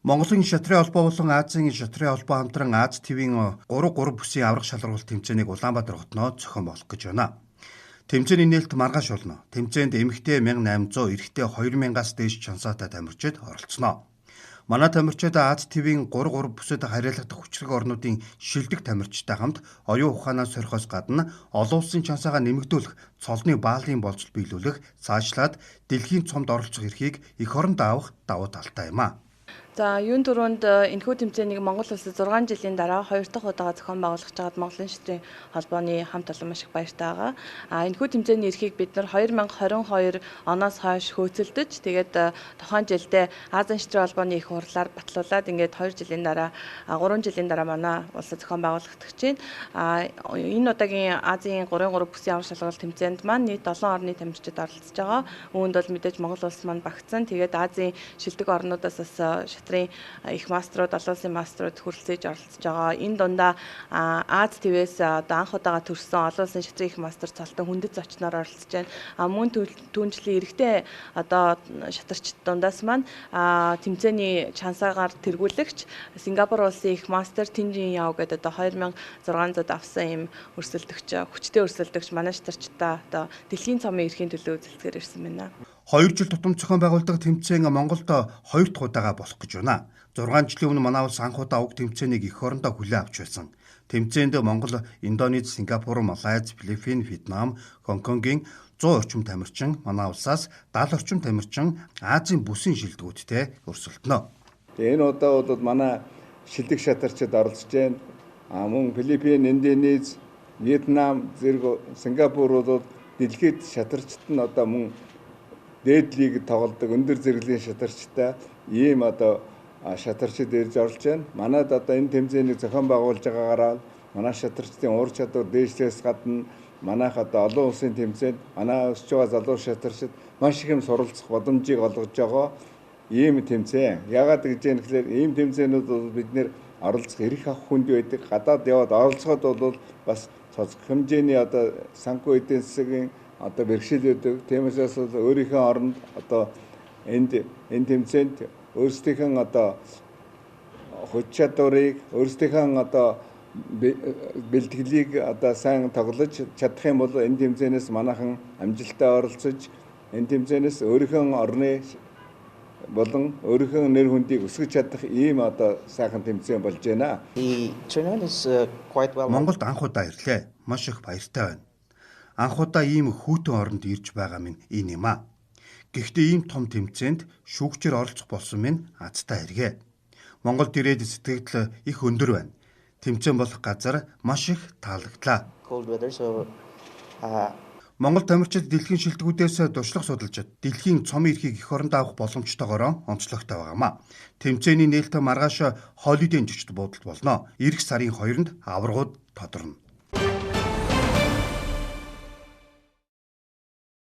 Монголын шатрын холбоо болон Азийн шатрын холбоо хамтран Ази тивийн 3-3 бүсийн аварга шалралт тэмцээнийг Улаанбаатар хотноо зохион болгох гэж байна. Тэмцээний нээлт маргааш болно. Тэмцээнд эмэгтэй 1800, эрэгтэй 2000-аас дээш чансаатай тамирчид оролцоно. Манай тамирчид Ази тивийн 3-3 бүсэд харьяалагдах хүчрэг орнуудын шилдэг тамирчтай хамт оюун ухаанаа сорихоос гадна олон улсын чансаагаа нэмэгдүүлэх, цолны баалын болцол биелүүлэх, цаашлаад дэлхийн цомд оролцох эрхийг эх оронд авах давуу талтай юм а. За юун түрүүнд энэхүү тэмцээнийг Монгол улсад 6 жилийн дараа 2 дахь удаага зохион байгуулах жагаад Монголын шатрын холбооны хамт олон маш их баяртай байгаа. А энэхүү тэмцээний эрхийг бид нар 2022 оноос хойш хөөцөлдөж тэгээд тухайн жилдээ Азийн шатрын холбооны их хурлаар батлуулаад ингээд 2 жилийн дараа 3 жилийн дараа манай улсад зохион байгуулагдах гэж байна. А энэ удаагийн Азийн 3-3 бүсийн аварга шалралт тэмцээнд маань нийт 7 орны тамирчид оролцож байгаа. Үүнд бол мэдээж Монгол улс маань багтсан. Тэгээд Азийн шилдэг орнуудаас бас шатрын их маструуд, олон улсын маструуд хүрэлцээж оролцож байгаа. Энэ дундаа Ази твээс одоо анх удаага төрсэн олон улсын шатрын их мастер Цолтон Хүндэт зочноор оролцож байна. А мөн түүнчлэн эрэгтэй одоо шатарчид дундаас маань тэмцээний чансаагаар тэргүүлэгч Сингапур улсын их мастер Тинжин Яо гэдэг одоо 2600 авсан юм өрсөлдөгч, хүчтэй өрсөлдөгч манай шатарчдаа одоо дэлхийн цомын эрхийн төлөө үзэлцгээр ирсэн байна. 2 жил тутам зохион байгуулдаг тэмцээн Монголд 2 дахь удаага болох гэж байна. 6 жилийн өмнө манай улс анх удаа уг тэмцээнийг эх орондоо хүлээн авч байсан. Тэмцээнд Монгол, Индонез, Сингапур, Малайз, Филиппин, Вьетнам, Хонконгийн 100 орчим тамирчин, манай улсаас 70 орчим тамирчин Азийн бүсийн шилдэгүүдтэй өрсөлдөнө. Тэгээ энэ удаа бол манай шилдэг шатарчид оролцож байна. А мөн Филиппин, Индонез, Вьетнам, зэрэг Сингапур бол дэлхийд шатарчид нь одоо мөн дээд лиг тоглодог өндөр зэрэглэлийн шатарчтай ийм одоо шатарчид ирж оролцож байна. Манайд одоо энэ тэмцээнийг зохион байгуулж байгаагаараа манай шатарчдын ур чадвар дээшлээс гадна манайх одоо олон улсын тэмцээнд манай өсөж байгаа залуу шатарчид маш их юм суралцах боломжийг олгож байгаа ийм тэмцээн. Яагаад гэж юм гэхээр ийм тэмцээнүүд бол бид нэр оролцох эрх авах хүнд байдаг. Гадаад яваад оролцоход бол бас цоцгох хэмжээний одоо санхүү эдийн засгийн одоо бэрхшээл өгдөг. Тиймээс бол өөрийнхөө оронд одоо энд энэ тэмцээнд өөрсдийнхөө одоо хүч чадварыг, өөрсдийнхөө одоо бэлтгэлийг одоо сайн тоглож чадах юм бол энэ тэмцээнээс манайхан амжилттай оролцож энэ тэмцээнээс өөрийнхөө орны болон өөрийнхөө нэр хүндийг өсгөж чадах ийм одоо сайхан тэмцээн болж байна. Монголд анх удаа ирлээ. Маш их баяртай байна. Анх удаа ийм хүйтэн оронд ирж байгаа минь энэ юм а. Гэхдээ ийм том тэмцээнд шүүгчээр оролцох болсон минь азтай хэрэгэ. Монголд ирээд сэтгэгдэл их өндөр байна. Тэмцээн болох газар маш их таалагдлаа. Монгол тамирчид дэлхийн шилдэгүүдээс туршлага судалж дэлхийн цомын эрхийг эх орондоо авах боломжтойгоор онцлогтой байгаамаа. Тэмцээний нээлт маргааш Холидейн жигчд буудалд болно. Ирэх сарын 2-нд аваргууд тодорно.